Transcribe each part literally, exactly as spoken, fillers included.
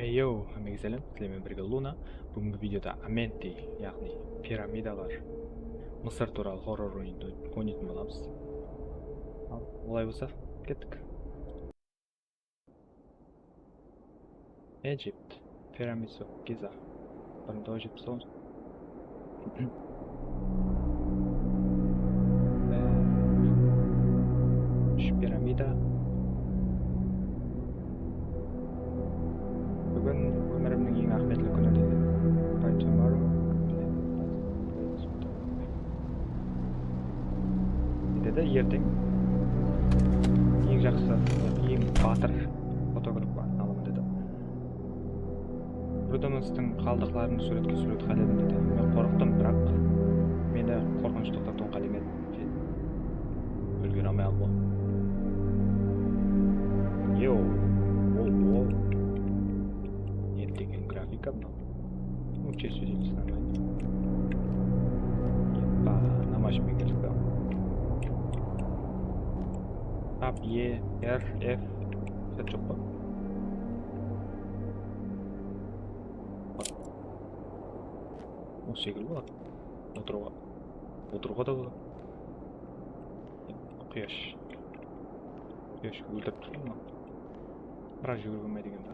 Ey, yo, hámmege sálem, sizler menen birge Luna. Búgingi videoda Amenti, yaǵnıy piramidalar, Mısır tuwralı horror oyındı oynaytın bolamız. Al, olay bolsa, kettik. Egypt, Pyramids of Giza. Bir mıń toǵız júz jetpis toǵız. Úsh piramida. Búgin ómirimniń eń áhmiyetli kúni deydi. By tomorrow. Deydi, erteń eń jaqsı, eń batır fotograf bolıp alaman dedi. Rudomanstın qaldıqların súwretke túsirip qáledim dedi. Men qorqtım, biraq meni qorqınısh toqtatıwın qálegen. Úlgere almay aldım. Yo, o, o. Ne degen grafika mınaw? Ну, честно, нормально. Epa, namaz bekilip. Tab, E, R, F. Set joq pa? Usı sekilli boladı. Otırıwǵa. Otırıwǵa da boladı. Quyash. Quyash óltirip tur ǵoy mınaw. Biraq júgirip bolmaydı eken da.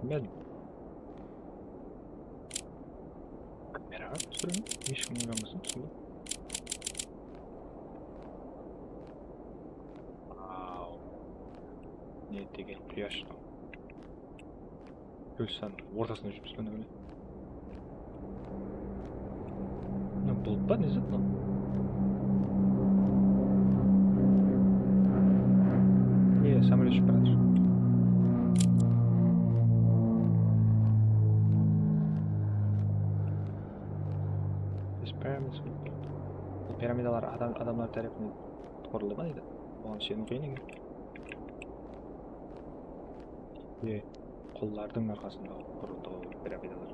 Men kameraǵa túsiremen, hesh kim oylanbasın, túsindi. Wow. Ne degen quyash. Kól sanı ortasında júrispin, óyle. Mına bulıt pa, ne zat mınaw? Ne, samolyot ushıp baratır. Biz piramida, bul piramidalar adam, adamlar tárepinen qurıldı ma deydi. Oǵan iseniw qıyın eken. E, qullardıń arqasında qurıldı ǵoy piramidalar.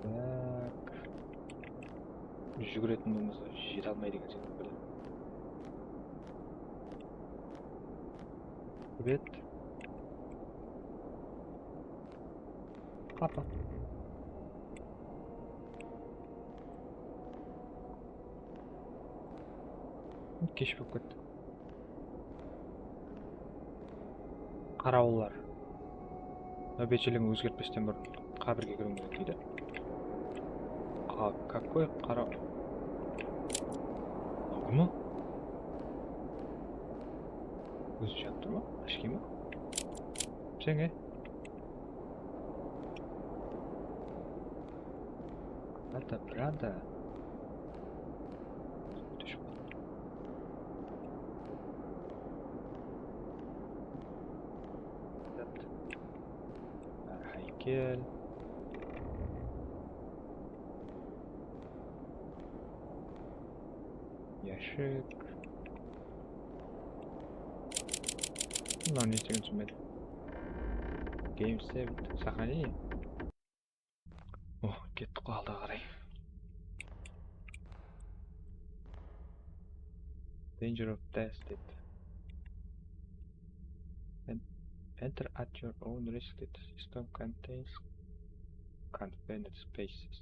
Tak. Júgiretin bolmasa, jete almaydı eken sen, bildim. Tibet. Qapa. Kesh bolıp ketti. Qarawıllar. Náwbetshiligin ózgertpesten burın qábirge kiriw kerek deydi. A, какой qara-, Laguma? Ózi janıp tur ma? Ashke ma? Sen ke? Brada, brada. Haykel. Yashik. Bunlar ne istegenini túsinbedim. Game saved. Сохрани. Oh, kettik ǵoy aldaǵa qaray. Danger of death dedi. En-, enter at your own risk dedi. System contains confined spaces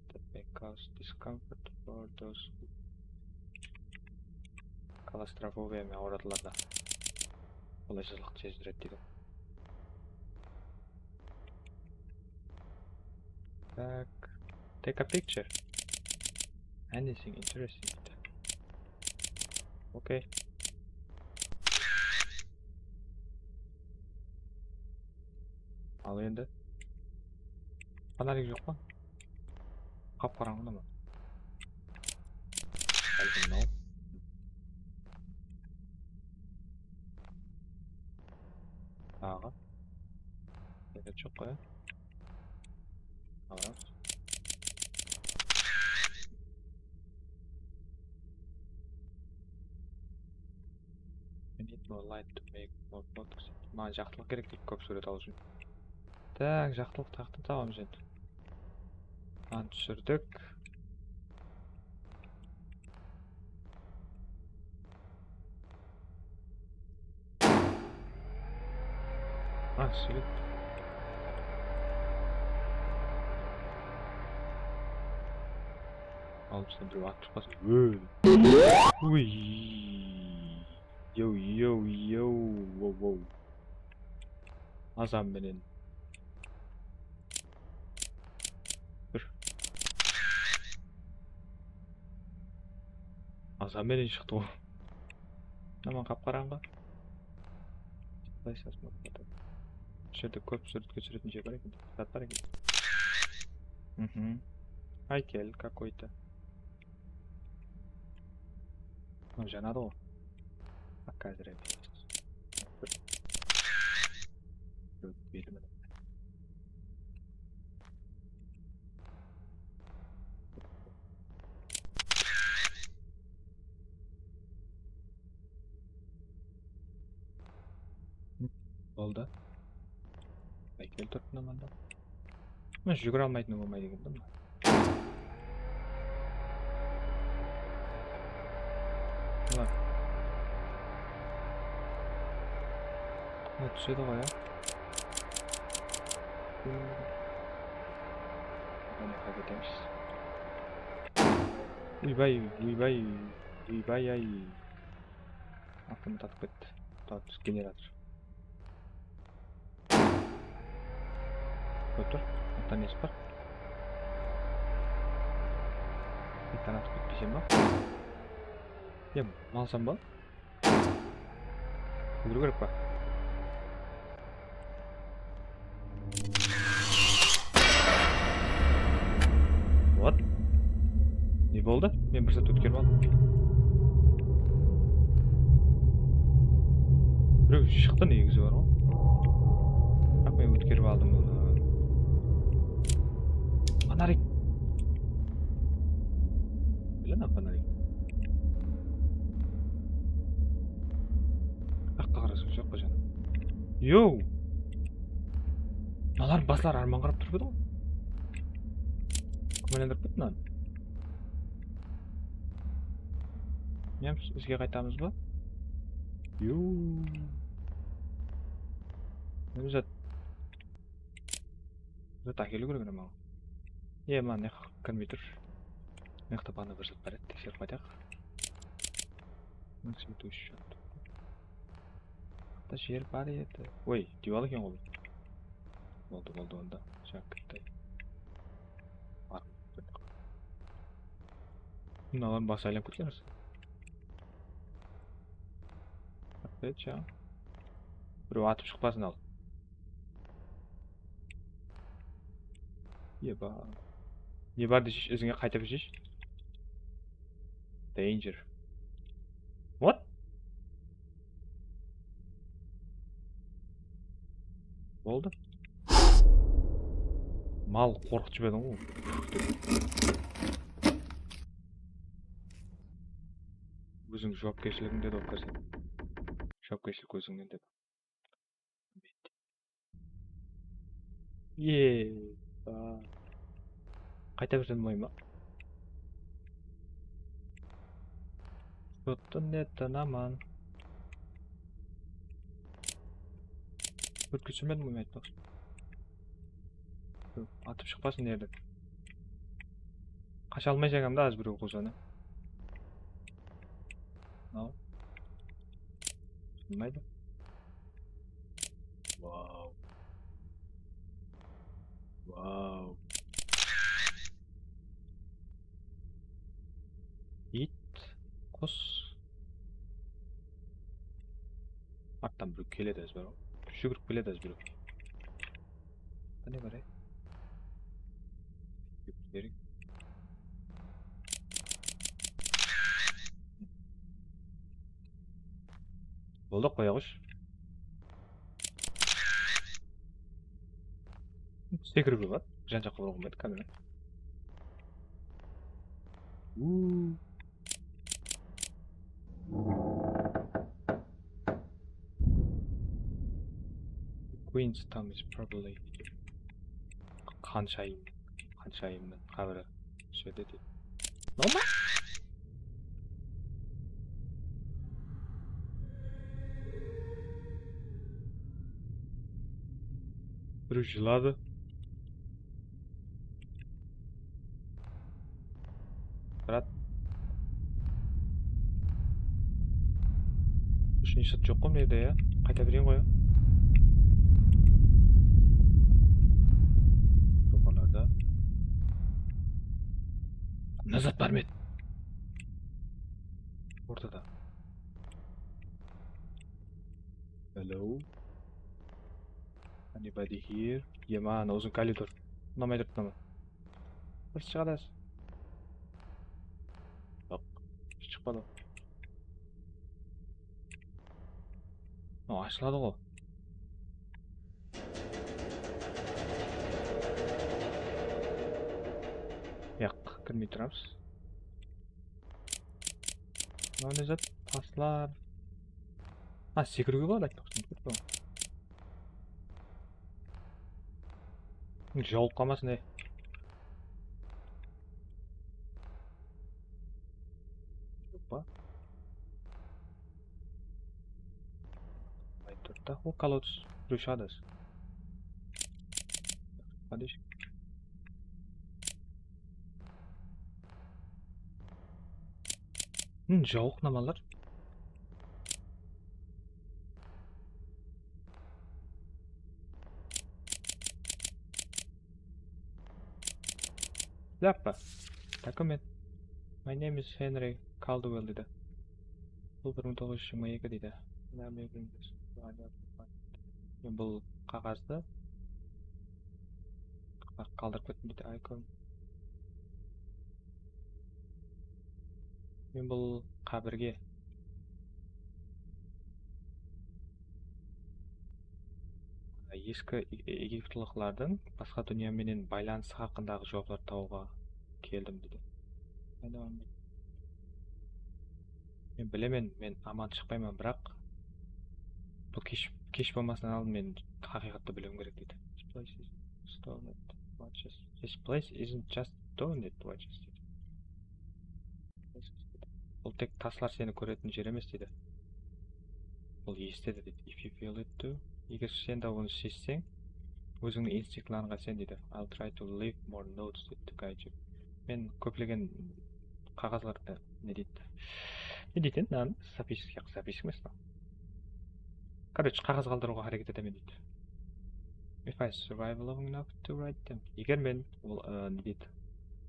that may cause discomfort for those who Klaustrofobiya menen awıradılar da. Qolaysızlıqtı sezdiredi deydi. Tak. Take a picture. Anything interesting deydi. Okey. Al endi. Fonarik joq pa? Qap-qarańǵı ma? Bálkim mınaw. Taǵı. Gerek joq ǵoy. Alamız. We need more light to make more photos. Maǵan jaqtılıq kerek deydi, kóp súwret alıw ushın. Tak, jaqtılıq taqtı tabamız endi. Mınanı túsirdik. A, sóylet. Aldımızda birew atıp shıqpasın. Óy. Uy. Yow, yow, yow. Wow, wow. Azan menen. Tur. Azan menen shıqtı ǵoy. Aman qap-qarańǵı. Qıtay sasın. Usı jerde kóp súwretke túsiretin jer bar eken. Zat bar eken. Mhm. Haykel какой-то. Mınaw janadı ǵoy. Házir emes. Ótpeydi mine. Boldı. Haykel turıptı mında. Men júgire almaytın bolmaydı eken da mına. Mına. Mına túsedi ǵoy, ya. Mına ketemiz. Uybay, uybay, uybay-ay. Avtomat atıp ketti. Avtomat generator. Otur. Ata nesi bar? Ekran atıp ketpeyseń ba? Ya, malsam ba? Óltiriw kerek pa? What? Ne boldı? Men bir zat ótkerip aldım. Birew shıqtı negizi bar ǵoy. Biraq men ótkerip aldım bunı. Fonarik. Блин, а фонарик. Aqqa qarasam joq pa jana. Yow! Mınalar baslar arman qarap turıp edi ǵoy. Kúmanlandırıp kettim mınanı. Miyam izge qaytamız ba? Yow. Ne zat? Zat ákeliw kerek edi maǵan. E, mına ne haq kirmey tur. Mıyaqta baǵana bir zat bar edi, tekserip qaytayıq. Mına kisi úsh. Mıyaqta jer bar edi. Oy, diywal eken ǵoy bul. Boldı, boldı onda. Jańa kitti. Bar. Mınalardıń bası aylanıp ketken ǵoy. Опять jańa. Birew atıp shıqpasın al. Eba. Ne bar desesh, izińe qaytıp jesh. Danger. What? Boldı. Mal, qorqıtıp jiberdin ǵoy. Óziń juwapkershiligińde dep kórseń. Juwapkershilik ózińnen dep. Ye, ba. Qayta bir zat bolmayın ba? Sottı ne tanaman. Ótkizilmedi mi aytpaqshı? Atıp shıqpasın erdi. Qasha almay jaǵam da az birew qosana. Al. Bilmaydı. Wow. Wow. Iyt, qus. Arttan birew keledi, az birew. Júgirip keledi, az birew. Qáne baray? Beriń. Boldı, qoya qoysh. Sekiriw bar. Jan-jaqqa burıp qoymaydı kamera. Uuu. Queen's Tomb is probably Xanshayım, Xanshayımnıń qábiri. Usı jerde de. Normal. Birew jıladı. Brat. Úshinshi shıt joq ǵoy mına jerde, ya. Qayta bereyin ǵoy, ya. Toparlarda. Mına zat bar ma edi? Ortada. Hello. Anybody here? Ema, mına uzın koridor. Unamay turıptı mına. Bir shıǵadı. Joq, shıqpadı. O, ashıladı ǵo. Yaq, kirmey turamız. Mınaw ne zat? Taslar. Ha, sekiriwge boladı, aytpaqshı. Jawıp qalmasın, ey. Joq pa? Ay, turdı da. O, колодец. Birew shıǵadı. Подожди. Hmm, jawıq namalar. Yappa. Document. My name is Henry Caldwell, dedi. Bul bir mıń toǵız júz jigirma eki, deydi. Men bul qaǵazdı qaldırıp kettim, deydi. Icon. Men bul qábirge, eski e-, egiptlıqlardıń basqa dúnya menen baylanısı haqqındaǵı juwaplardı tabıwǵa keldim, dedi. Men bilemen, men aman shıqpayman, biraq bul kesh, kesh bolmasınan aldın men haqıyqattı biliwim kerek, dedi. This place is stolen watches. This place isn't just stolen watches, dedi. Bul tek taslar seni kóretin jer emes, dedi. Bul esitedi, deydi. If you feel it too. Eger sen de onı sezseń, ózińniń instinktlarıńa sen, deydi. I'll try to leave more notes, deydi, to guide you. Men kóplegen qaǵazlar, e, ne deydi? Ne deydi endi mınaǵan? Zapiska, zapiska emes mınaw. Короче, qaǵaz qaldırıwǵa háreket etemen, deydi. If I survive long enough to write them. Eger men, ol, e, ne deydi?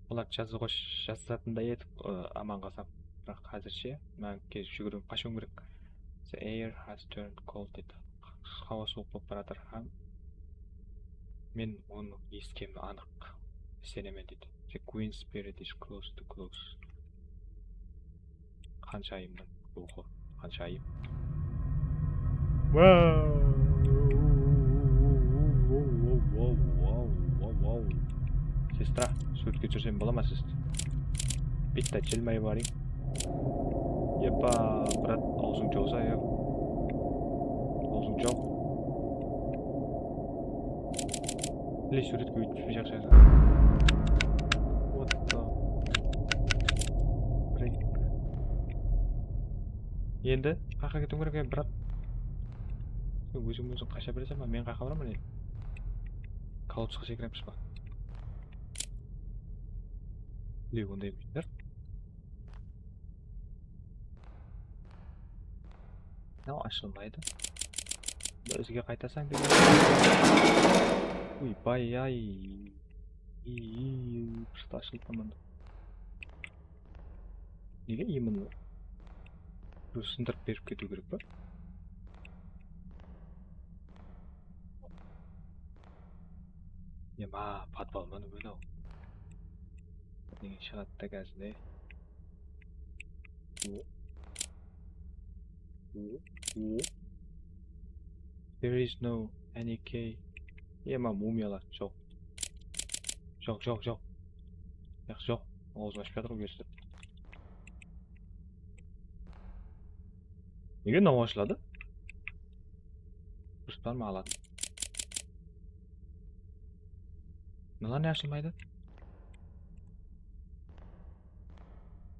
Olardı jazıwǵa sh-, jazatınday etip, e, aman qalsam. Biraq házirshe mınaǵan júgiriwim, qashıwım kerek. The air has turned cold, dedi. Hawa suwıq bolıp baratır hám men onı esitkenime anıq isenemen, dedi. The Queen Spirit is close to close. Xanshayımnıń ruwxı, xanshayım. Wow. Sestra, súwretke túsirsem bola ma sizdi? Bitta jilmayıp barayın. Epa, brat, awzıń jawsa, ya. Awzıń jaw. Bile, súwretke óytip túspey jaqshı. What the frick? Endi qayaqqa ketiwim kerek, brat? Sen óziń óziń qasha bereseń ba? Men qayaqqa baraman endi? Kolodcqa sekiremiz ba? Bile, onday emes. Mınaw ashılmaydı. Bizge qaytasań degen. Uy, bay-ay. Iy, просто ashılıp qalmadı. Nege именно? Bir sındırıp berip ketiw kerek pa? Ema, podval ma, neme mınaw? Nege shıǵadı da házir, ne? There is no any key. Ema, mumiyalar, joq. Joq, joq, joq. Yaq, joq. Awzın ashıp jatır ǵoy, ósti. Nege mınaw ashıladı? Durıs bar ma alatın? Mınalar ne ashılmaydı?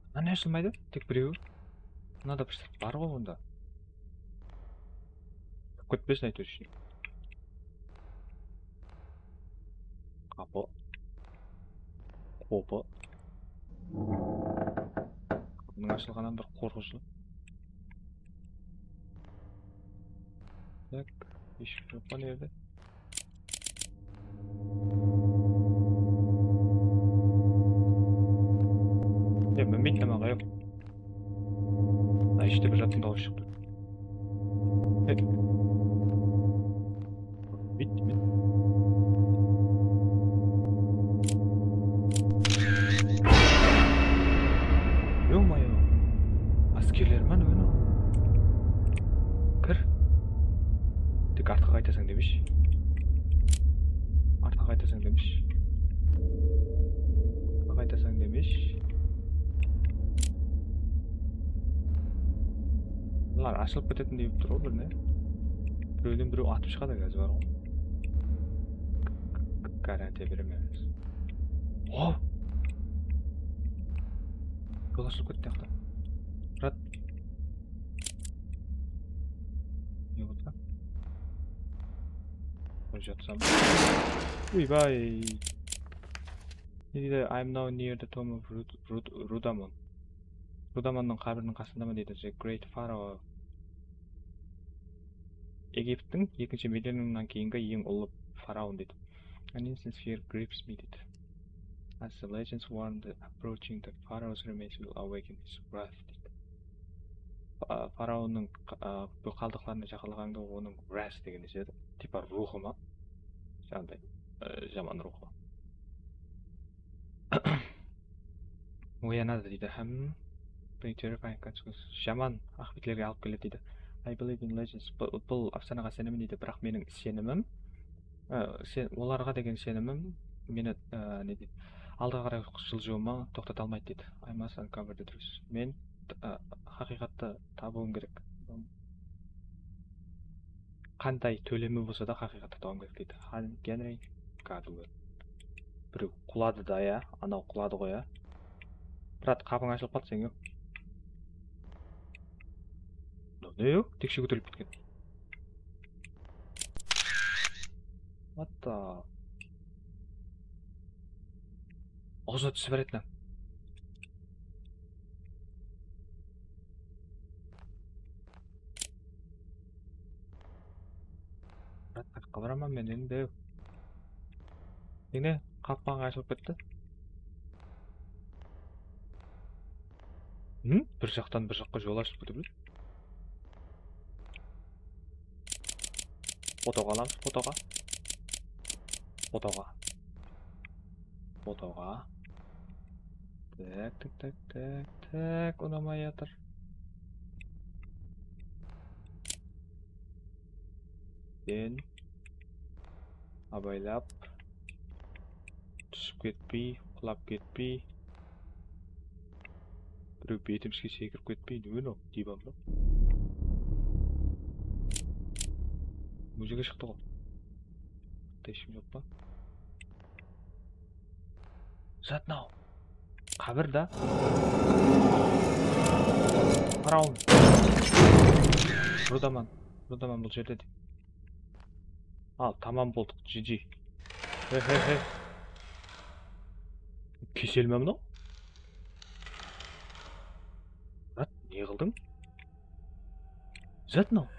Mınalar ne ashılmaydı? Tek birewi. Mınada bir zat bar ǵoy onda. Kútpesin, áytewir, ishine. Qapı. Qopı. Qapınıń ashılǵanınan bir qorqınıshlı. Tak, hesh kim joq pa mına jerde? Ya, minbeydi, aǵa, yoq. Mına ishte bir zattıń dawısı shıqtı. Hey. Minbeydi, minbeydi. Ё-моё. Áskerler ma, ne mınaw? Kir. Tek artqa qaytasań demeshi. Artqa qaytasań demeshi. Artqa qaytasań demeshi. Bular ashılıp ketetin dep tur ǵoy birine. Birewden birew atıp shıǵadı házir bar ǵoy. Garantiya beremen. O! Jol ashılıp ketti jaqta. Murat. Ne boldı? Bir jatsam. Uybay. Ne deydi? I'm now near the tomb of Rud Rud Rudamon. Rudamonnıń qábiriniń qasındaman deydi. The Great Pharaoh. Egipttiń ekinshi millenniumnan keyingi eń ullı faraon deydi. An instant fear grips me deydi. As the legends warn, the approaching the pharaoh's remains will awaken his wrath deydi. Fa- Faraonnıń qa- a, bul qaldıqlarına jaqınlaǵanda onıń wrath degen nesi edi? Tipa ruwxı ma? Sonday, e, jaman ruwxı. Oyanadı deydi hám bring terrifying consequences. Jaman aqıbetlerge alıp keledi deydi. I believe in legends. Bul, bul ápsanaǵa isenemen deydi, biraq meniń isenimim, e, sen, olarǵa degen isenimim meni, e, ne deydi, aldıǵa qaray jıljıwıma toqtata almaydı deydi. I must uncover the truth. Men, e, haqıyqattı tabıwım kerek. Qanday tólemi bolsa da haqıyqattı tabıwım kerek deydi. Hal Genri Gadwell. Birew quladı da, ya, anaw quladı ǵoy, ya. Brat, qapıń ashılıp qaldı seniń, yoq. Mınaw ne, yoq? Tekshe kóterilip ketken. What the? Awzına túsip beretin. Brat, qayaqqa baraman men endi? Mine, qapqan ashılıp ketti. Hı? Bir jaqtan bir jaqqa jol ashılıp kete beredi. Fotoǵa alamız, fotoǵa. Fotoǵa. Fotoǵa. Tak, tak, tak, tak, tak, unamay atır. Sen abaylap, túsip ketpey, qulap ketpey. Birew betimizge sekirip ketpey, ne mınaw, diybamlap. Ózege shıqtı ǵoy. Bitta eshkim joq pa? Zat mınaw. Qábir da. Faraon. Rudaman. Rudaman bul jerde de. Al, tamam boldıq. G G. He, he, he. Kesel me mınaw? Murat, ne qıldıń? Zat mınaw.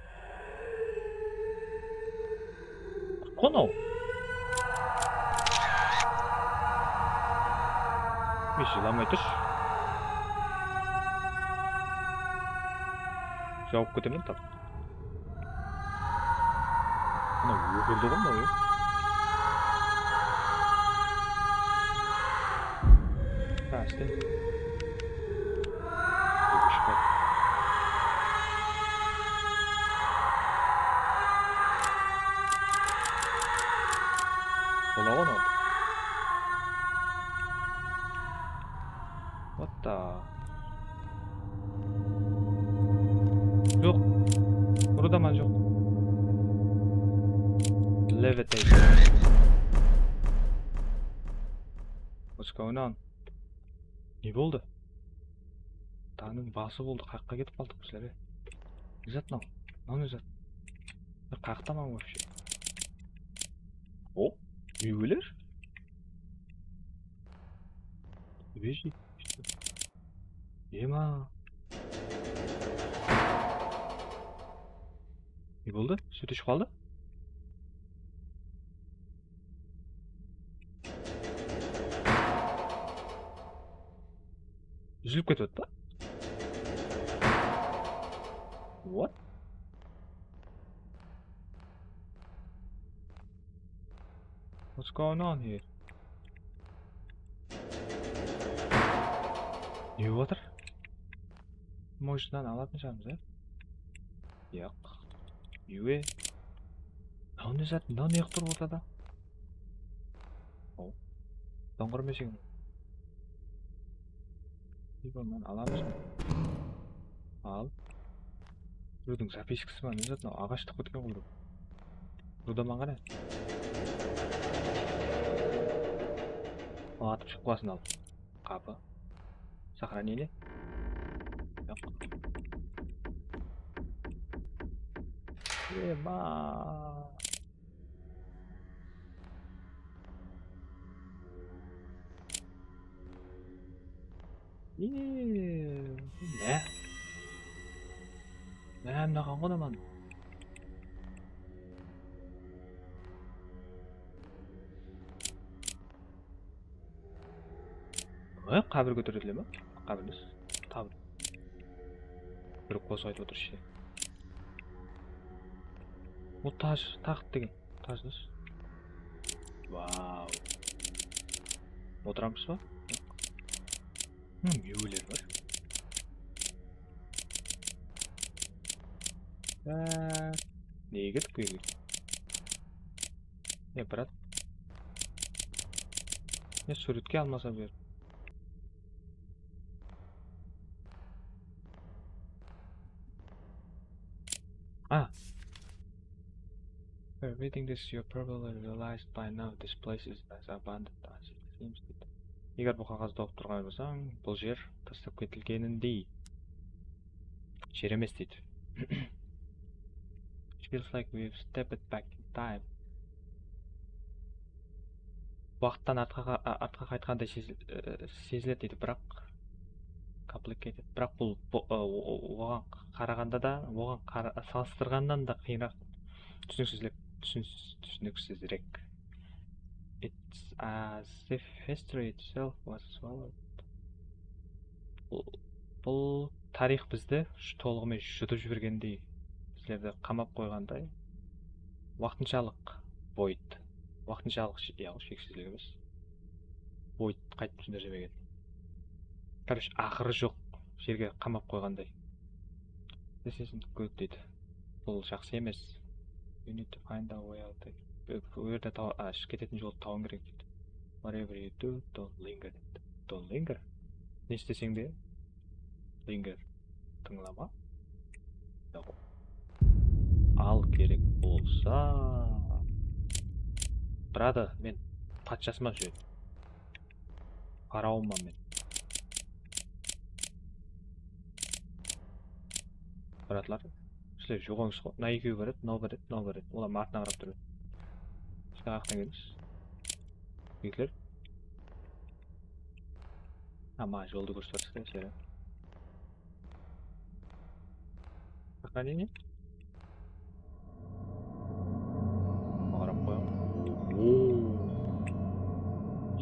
Qurtqı anaw. Men jılamay turshı. Jawıp ketemen tap. Ana, ógirdi ǵoy mınaw, ya. Ha, işte. Bola ǵoy mınaw. What the? Joq. Rudaman joq. Levitation. What's going on? Ne boldı? Tańnıń bası boldı. Qayaqqa ketip qaldıq bizler, e? Ne zat mınaw? Mınaw ne zat? Bir qayaqtaman вообще. O, miyweler? Свежий, что ли? Ema. Ne boldı? Sút iship qaldı? Úzilip ketip atpa? What? What's going on here? Ne bolıp atır? Moshınan alatın shıǵarmız, ya? Yoq. Ewe. Mınaw ne zat? Mınaw ne qılıp tur ortada? Aw. Dońǵır meshegin. Ewe, mınan alamız. Al. Birewdiń zapiskası ma, ne zat mınaw? Aǵash tıqıp ketken ǵoy birew. Rudaman qara. Atıp shıǵıp qalasın al. Qapı. Сохранение. Yoq. Ema. Eee, ne? Ne, mınaǵan ǵo naman. E, qábir kóteredile ma? Qábir emes. Tabıt. Bir qosıq aytıp otır ishte. Bul taj, taxt degen. Taj da. Vau. Otıramız ba? Hı, miyweler bar. Á, nege kirdik bu jerge? E, brat. E, súwretke almasa bu jer. A. Reading this, you probably realized by now this place is as abandoned as it seems, deydi. Eger bul qaǵazdı oqıp turǵan bolsań, bul jer taslap ketilgenindey jer emes, deydi. It feels like we've stepped back in time. Waqıttan artqa qa-, a-, artqa qaytqanday sez-, e, seziledi, deydi, biraq complicated. Biraq bul, bu, e, o-, o-, oǵan qaraǵanda da, oǵan qara-, salıstırǵannan da qıyınıraq, túsinikseziz-, túsinis-, túsiniksizirek. It's as if history itself was swallowed. Bul, bul tariyx bizdi sh-, tolıǵı menen jutıp jibergendey, bizlerdi qamap qoyǵanday. Waqtınshalıq void. Waqtınshalıq she-, ya, sheksizlik emes. Void, qáytip túsindirsem eken. Короче, aqırı joq jerge qamap qoyǵanday. This isn't good, deydi. Bul jaqsı emes. You need to find a way out. Bu, bu jerde taw-, a, shıǵıp ketetin joldı tabıwıń kerek, deydi. Whatever you do, don't linger, deydi. Don't linger? Ne isteseń de, linger. Tıńlama. Yoq. Al, kerek bolsa. Brother, men patshasıman shu jerdiń. Faraonman men. Bratlar, sizler joǵańız ǵo. Mına ekewi baredi, mınaw baredi, mınaw baredi. Olar artına qarap tur. Sizler qayaqtan keldińiz? Bekler. Ha, maǵan joldı kórsetip atır, sizler. Сохранение. Qarap qoyıń. Oo.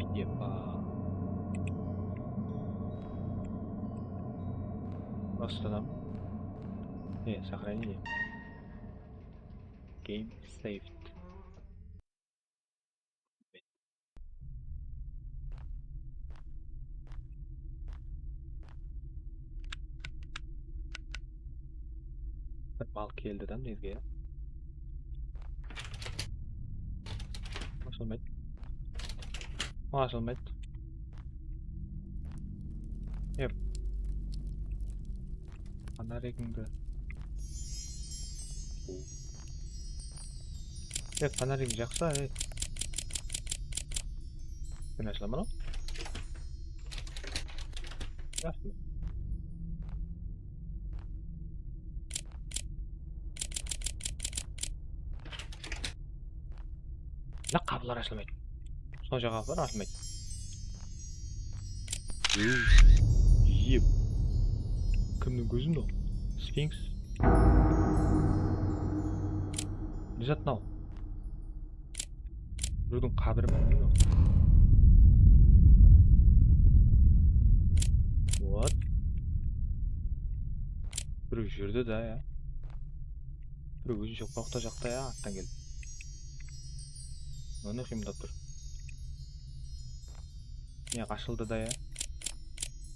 Stepa. Просто там. E, сохранение. Game saved. Bir mal keldi da mına jerge, ya. Ashılmaydı. Ashılmaydı. Yep. Fonarigińdi. Yep, fonarigiń jaqsa, ey. Sen ashıla ma? Jaqsı. Mına qapılar ashılmaydı. Sonshá qapılar ashılmaydı. Ep. Kimniń kózi mınaw? Sfinks. Ne zat mınaw? Birewdiń qábiri me? What? Birew júrdi da, ya. Birew ózinshe qorqıta jaqta, ya, arttan kelip. Mına ne qıyımdap tur. Ne, ashıldı da, ya.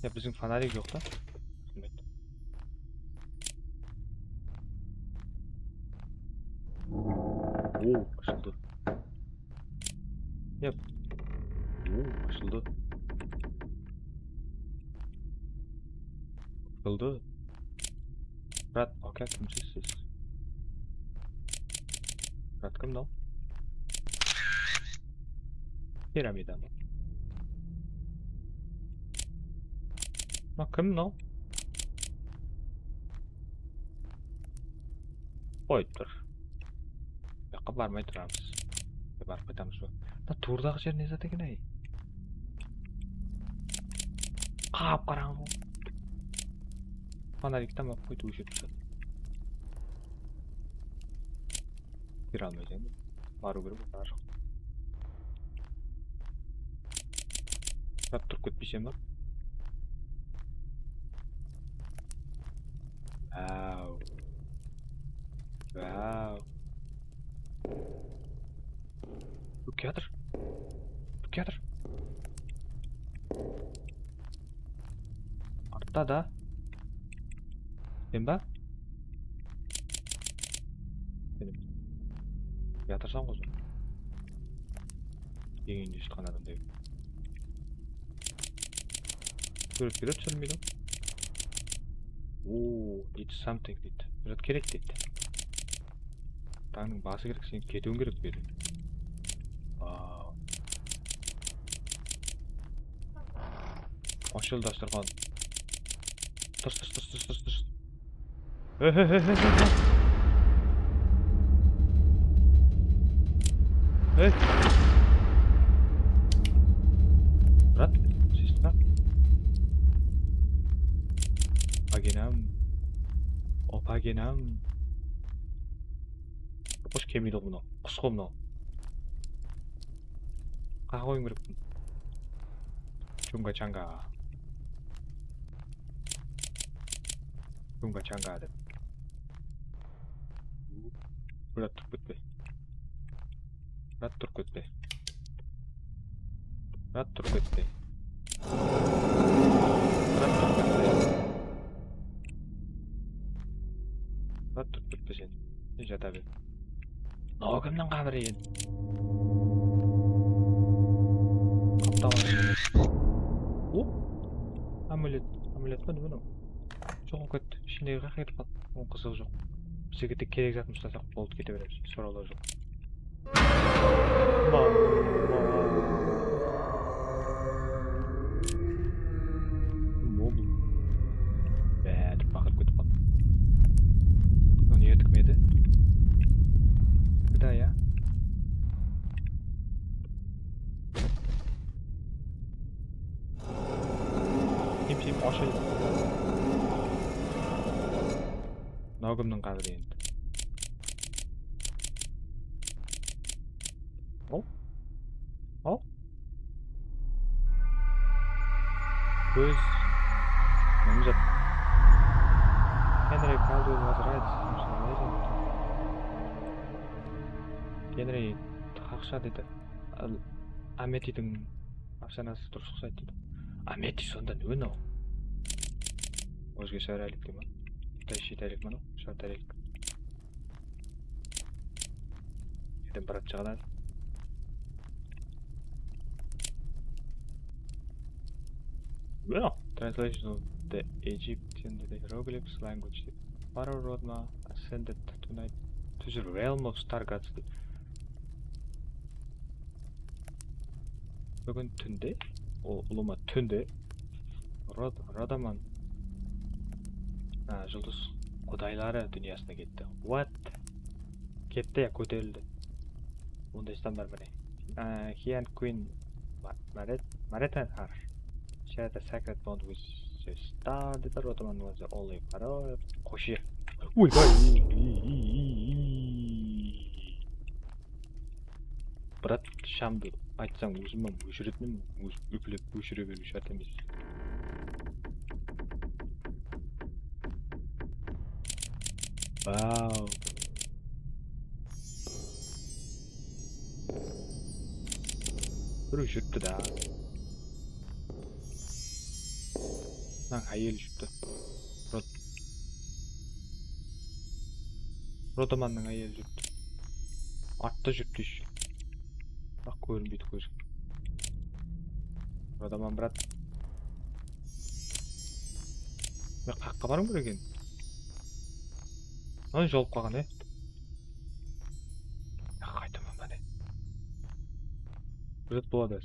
Ya, biziń fonarik joq ta. Raxmet. Oo, ashıldı. Yep. Oo, ashıldı. Ashıldı. Brat, aka, kimsiz siz? Brat, kim mınaw? Piramida ma? Mına kim mınaw? Qoyıp tur. Buyaqqa barmay turamız. Barıp qaytamız ba? Mına tuwrıdaǵı jer ne zat eken, áy? Qap-qarańǵı. Fonarikti tamap qoydı, óshirip tasladı. Kire almaydı endi. Barıw kerek, barıw joq. Biraq turıp ketpeyseń ba? Wow. Wow. Turıp kiyatır. Turıp kiyatır. Artta da. Sen ba? Benim. Yatırsań ǵoy sen. Degende shıqqan adam dep. Súwretke de túsirilmeydi. Oo, deydi, something deydi. Bir zat kerek deydi. Tańnıń bası kerek, sen ketiwiń kerek deydi. Wow. Ashıl dasturxan. Tırs, tırs, tırs, tırs, tırs, tırs. Ey, ey, ey, ey, ey. Ey. Brat, ses brat. Agenam. Opa agenam. Qus kelmeydi ǵo mınaw. Qus ǵo mınaw. Qaǵıp qoyıwım kerek. Chunga changa. Chunga changa dep. Brat, turıp ketpe. Brat, turıp ketpe. Brat, turıp ketpe. Brat, turıp ketpe. Brat, turıp ketpe sen. Sen jata ber. Mınaw kimniń qábiri edi? Qaptal. O? Amulet. Amulet pa, ne mınaw? Joq bolıp ketti. Ishindegi qay qayda qaldı? Onıń qızıǵı joq. Bizlerge tek kerek zatın uslasaq boldı, kete beremiz. Sorawlar joq. Mınaw, mınaw. Mobil. Bá, dep baqırıp ketip qaldı. Onı ertikmedi. Kida, ya. Kim, kim, ashaydı. Mınaw kimniń qábiri endi? Al. Al. Kóz. Neme zat? Henry Caldwell was right. Henry haq shıǵar dedi. Al, Ametidiń afsanası durıs uqsaydı deydi. Ameti sonda ne mınaw? Ózge shar aylik dema? Tashi taylik mınaw? Shar taylik. Yerden brat shıǵadı. Well, translation of the Egyptian hieroglyphs language. Pharaoh Rod Ma ascended tonight to the realm of star gods. Búgin túnde, o, ulıwma túnde Rod-, Rodaman, a, juldız qudayları dúnyasına ketti. What? Ketti ya, kóterildi. Onday islam bar mine. A, Hian Queen Ma-, Maret-, Mareta har. Character secret bond with the star dedi, Rodaman was the only parole. Qoshı. Oy, bay. Brat, shamdı aytsań, ózim hám óshiretin, óz-, úplep óshire beriw shárt emes. Wow. Birew júripti da. Mınań áyel júripti. Rod-, Rodamannıń áyeli júripti. Artta júripti ещё. Biraq kórinbeydi kózge. Rodaman, brat. Men qayaqqa barıwım kerek endi? Mına jolıp qalǵan, e? Qaytaman, mine. Júrip boladı.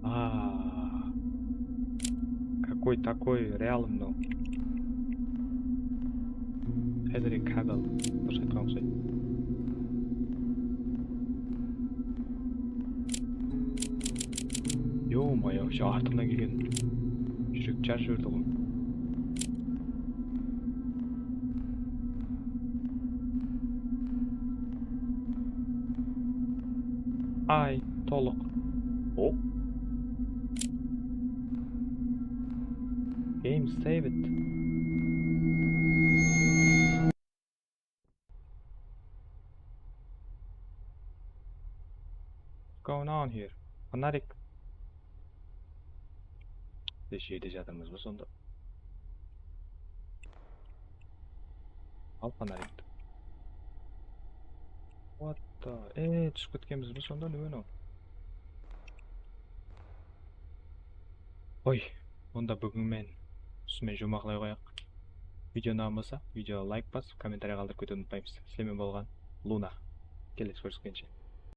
А, какой такой реалный. Henri Cavill. Durıs aytqan uqsaydı. Ё-моё, вообще artımnan kelgen júrek jarıp jiberdi ǵoy. Ay, tolıq. O. Game saved. What's going on here? Fonarik. Biz jerde jatırmız ba sonda? Al fonarikti. What the? E, túsip ketkenbiz be sonda, ne mınaw? Qoy, onda búgin men usımen juwmaqlay qoyaq. Video unaǵan bolsa, videoǵa layk basıp, kommentariya qaldırıp ketiwdi umıtpaymız. Sizler menen bolǵan Luna. Kelesi kóriskenshe.